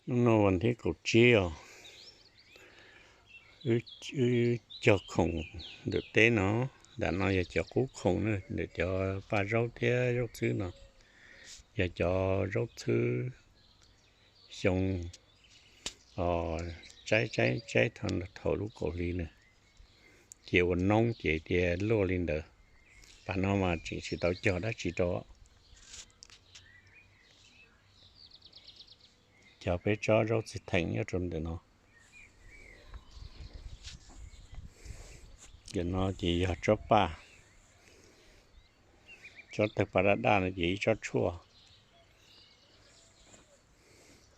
Hnub no vas thib kaum tsib os, wb cog khoom ntawm teb no. Nram no yog cov qub khoom na, ntawm cov paj zaub thiab zaub txhwb no, yog cov zaub txhwb xyoo tsaib tsaib thaum lub kaum hli na, cia ua noob ces tias luaj li ntawd. Pas no mas tseem tsis tau cog dab tsi rau. Cog peb tsob zaub txhwb theem nyob rau ntawm no. Ntawm no ces yog tsob paj, tsob tawg paj daj daj no ces ib tsob tshuaj.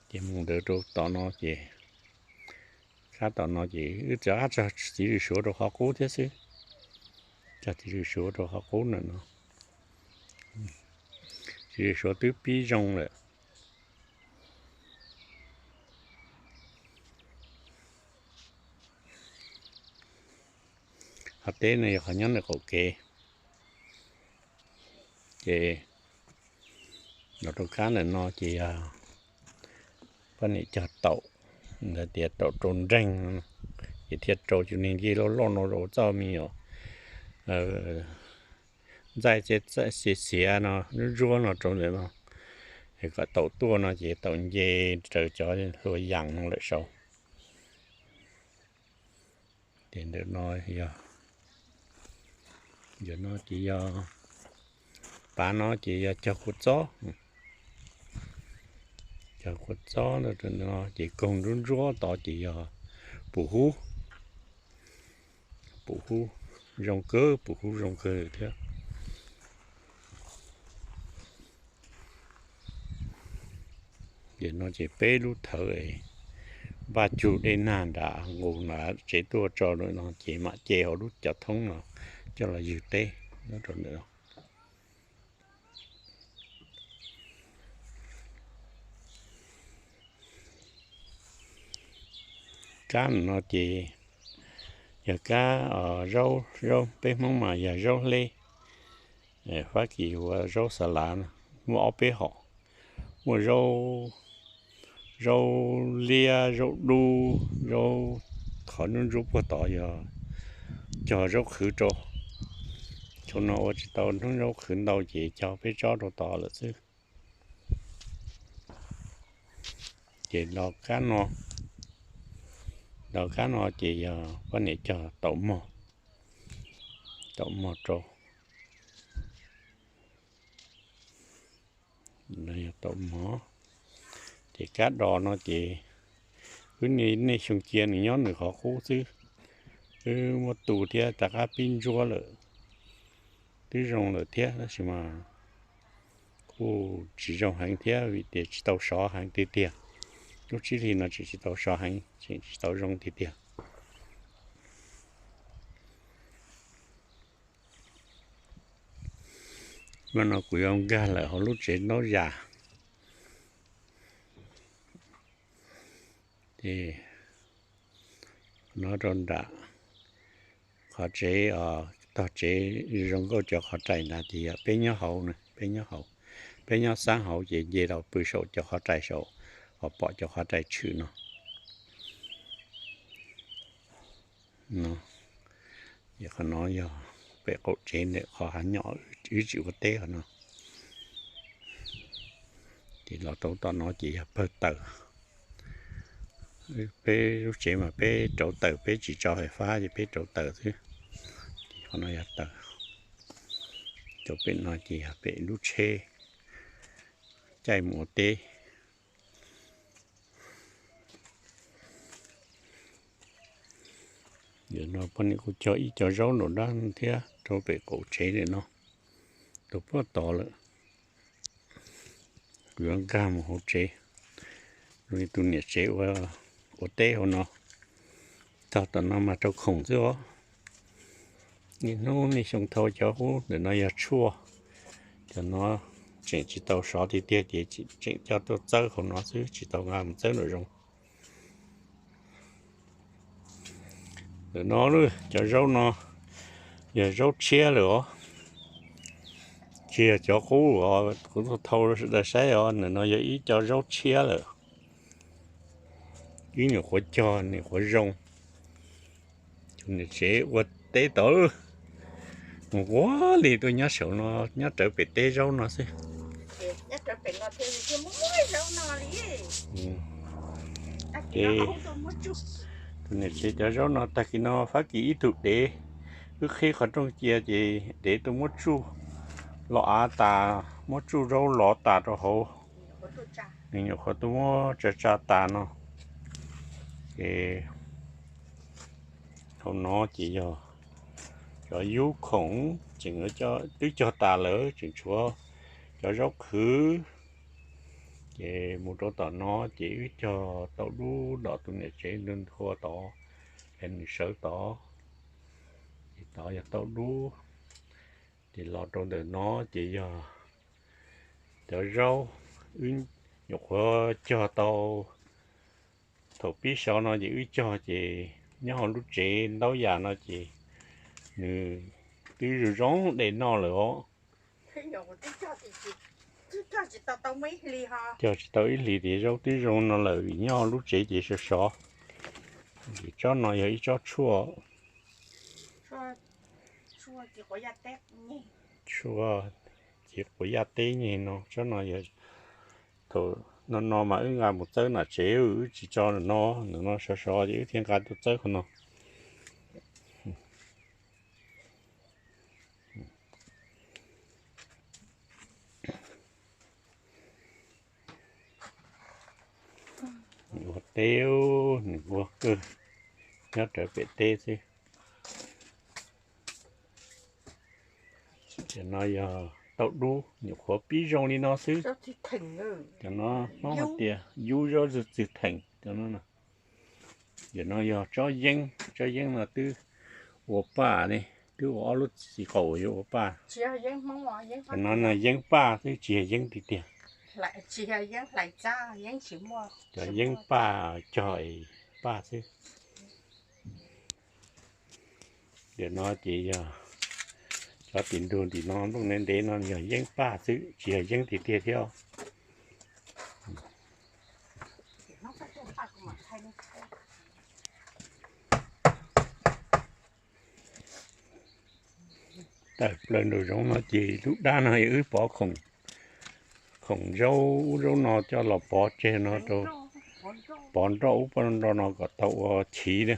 Ces mus ntawd rau tom no ces, sab tom no ces wb txawm qab txog txiv lws suav rau qhov qub thiab xwb. Txog txiv lws suav rau qhov qub ntawm no, txiv lws suav twb pib zoo lawm. Qhov teb no yog qhov nyob ntawm qaum kev. Ces los rau kab ntawm no ces yog poj niam cog taum, ntawd tias taum rau nreeg, ces thiaj rau cov niag ncej loj loj no rau txoj me nyuam ntxaij xiav xiav no, ntsuab ntsuab no rau ntawm no, es kom taum tuaj no ces taum nce raws cov hlua yas no lawm saud. Ces ntawm no yog, ntawm no ces yog, pas no ces yog cog kua txob. Cog kua txob no ces koog ntsuab ntsuab tod ces yog pum hub. Pum hub zoo kawg, pum hub zoo kawg thiab. Ces no ces peb lub thawv es npaj cug dej nag nram nqus nram tsev tuaj tso no ces mam ce hauv lub cov thoob no coj los ywg teb nyob rau ntawm no. Kab no ces yog kab zaub, zaub peb Hmoob mas yog zaub hleb, Fab Kis hu ua zaub xa lav, muaj ob peb hom, muaj zaub, zaub liab, zaub dub, zaub qhov ntsuab ntsuab puag tod yog cog zaub qhwv rau. Thaum no ua tsis tau hnub zaub qhwv ntau ces cog peb tsob rau tod lawm xwb. Ces los kab no, los kab no ces yog poj niam cog taum mog, taum mog rau. Yog taum mog. Ces kab dos no ces wb nej xyoo cia nws nyob nws qhov qub xwb, wb muab tu thiab rov qab pib ntsuab lawm, twb zoo lawm thiab tab sis mas kuj tsis zoo heev thiab vim tias tsis tau sov heev tiag tiag. Lub tsib hlis no tseem tsis tau sov heev, tseem tsis tau zoo tiag tiag. Mas no kuv yuav nkag lawm hauv lub tsev ntaub yas. Ces no rau nram qhov tsev, tog tsev zoo nkauj cov qhov rais ntawd ces yog peb nyob hauv, peb nyob hauv, peb nyob xab hauv ces nce los pw saum cov qhov rais saum, uas pom cov qhov rais tshwm no. Qhov no yog pem qaum tsev ntawm qhov hav nyom wb tseem ua teb qhov no. Ces los rau tom no ces yog pawg taws. Peb lub tsev mas peb rauv taws, peb tsis tso fais fab ces peb rauv taws xwb. Ces qhov no yog taws. Rau pem no ces yog pem lub tsheb caij mus ua teb. Ntawm no poj niam kuj cog ib co zaub nraum nrab thiab rau pem qaum tsev ntawm no, rau puag tod lawm. Kuv yuav nkag mus hauv tsev, tus niam tsev ua teb hauv no. Tog tom no mas rau khoom xwb os. Niaj hnub niaj xyoo thau cov qub ntawm no yog tshuaj, cov no tseem tsis tau sov tiag tiag ces tseem coj tuaj txawb hauv no xwb, tsis tau nqa mus txawb nraum zoov. Ntawm no cov zaub no yog zaub tshiab lawm os, tsis yog cov qub os, kuv tuaj thau rau sawv daws saib os, ntawm no yog ib co zaub tshiab lawm. Wb nyuam qhuav cog nyuam qhuav zoo, tus niam tsev ua teb tod mus ua li tuaj nyob saum no, nyob rawv pem teb zaub no xwb. Ces tus niam tsev cov zaub no tag kis no Fab Kis ib tug dev, wb qhib qhov rooj cia ces dev tuaj muab tsuj los av tas, muab tsuj zaub lov tas rau hauv, nws nyuam qhuav tuaj muab tsa tsa tas no. Ces hauv no ces yog cov yub khoom tseem twb cog tas lawm, tseem tshuav cov zaub qhwv. Ces mus rau tom no ces wb cog tauj dub, tom tus niam tsev ntua tod, es nws sawv tod, ces tod yog tauj dub. Ces los rau ntawm no ces yog cov zaub wb nyuam qhuav cog tau. Thaum pib sov no ces wb cog ces nyob hauv lub tsev ntaub yam no ces nws twb zoo zoo de noj lawm os. Cog tsis tau ib hlis ces zaub twb zoo no lawm, vim nyob hauv lub tsev ces sov sov. Ces tsob no yog ib tsob tshuaj, tshuaj ci quav yaj teb nyeg no. Tsob no yog thaum no no mas wb nqa mus txawb nram tsev, wb tsis tso no, no sov sov ces wb thiaj nqa tuaj txawb qhov no. Nws ua teb, nws ua kawg, nyob rawv pem teb xwb. Cov no yog tauj dub, nyuam qhuav pib zoo li no xwb. Cov no Hmoob hais tias yub zaub txwg theem. Cov no yog tsob yeeb, tsob yeeb no twb ua paj ne, twb ua ob lub txiv qaum yuav ua paj. Cov no yeeb paj xwb, tsis yog yeeb tiag tiag. Cov yeeb paj cog paj xwb. Cov no ces yog cov tim ntug tim no nplooj ntev ntev no yog yeeb paj xwb, tsis yog yeeb tiag tiag thiab. Tawm plaws nraum zoov no ces lub dab no wb pov khoom zaub ub zaub no coj los pov tseg no rau, pov nroj ub pov nroj no kom tau ua chiv na.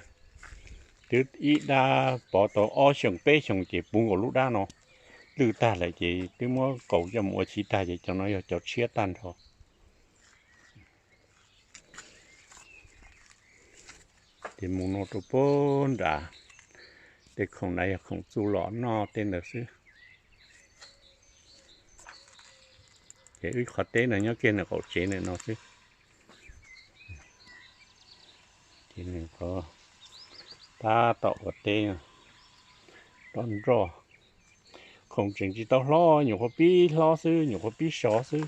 Twb ib dab pov tau ob xyoos peb xyoos ces puv nkaus lub dab no lwj tag lawm ces twb muab kaus coj mus ua chiv tag ces cov no yog cov tshiab tag nrho. Ces mus no rau puag nrad, tej khoom ntawd yog khoom txuj lom noj tej ntawd xwb. Ces wb qhov teb no nyob kiag nws qaum tsev ntawm no xwb. Ces nws qhov tab tom ua teb, roj nroj. Khoom tseem tsis tau hlob, nyuam qhuav pib hlob xwb, nyuam qhuav pib sov xwb.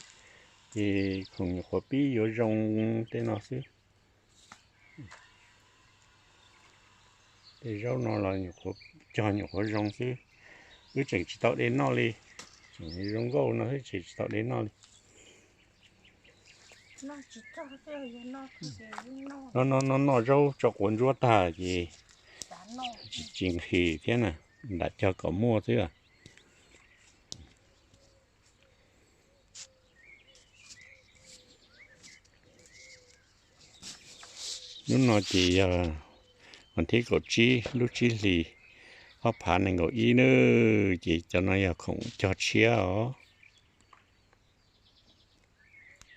Ces khoom nyuam qhuav pib yuav zoo tej no xwb. Tej zaub no los nyuam qhuav cog nyuam qhuav zoo xwb, wb tseem tsis tau de noj li. Tseem zoo nkauj no xwb, tseem tsis tau de noj li. No no noj zaub tso quav ntsuab tag ces tsis nqhis thiab na, nram cog kom muaj xwb. Hnub no ces yog vas thib kaum tsib lub tsib hlis ob phav nees nkaum ib na, ces cov no yog khoom cog tshiab os.